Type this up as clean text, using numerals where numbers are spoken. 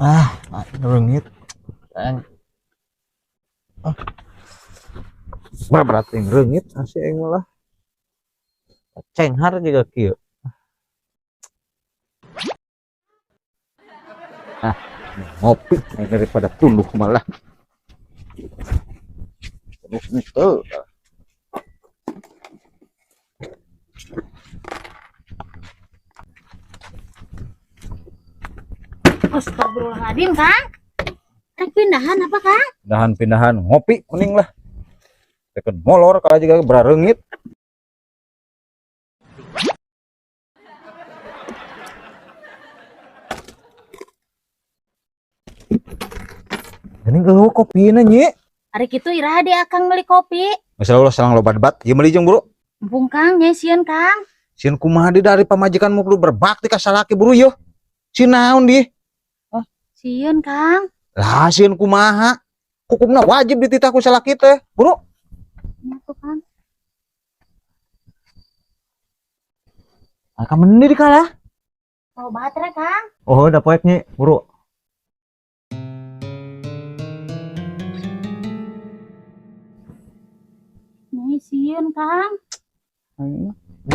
Ah, reungit. Ah. Berat yang reungit asih aing mah lah. Cenghar juga kieu. Ah, ngopi daripada tunduh malah. Tunduh henteu. Astagfirullahaladzim, Kang. Rek pindahan apa, Kang? Pindahan-pindahan ngopi mending lah. Rek molor kalau juga berareungit. Ini geuh kopina nyi. Ari kitu iraha di Akang meuli kopi. Masalah ulah salang loba debat, ieu meuli jeung buru. Mumpung Kang, nya sieun Kang. Sieun kumaha di dari pamajikanmu kudu berbakti ka salaki buru yeuh. Sieun naon di? Hah? Sieun Kang. Lah sieun kumaha? Hukumna wajib dititah ku salaki teh, buru. Nya tuh Kang. Ah, kamu di kalah? Oh, baterai Kang. Oh, udah poek nyi, buru. Nih sieun Kang. Ayo.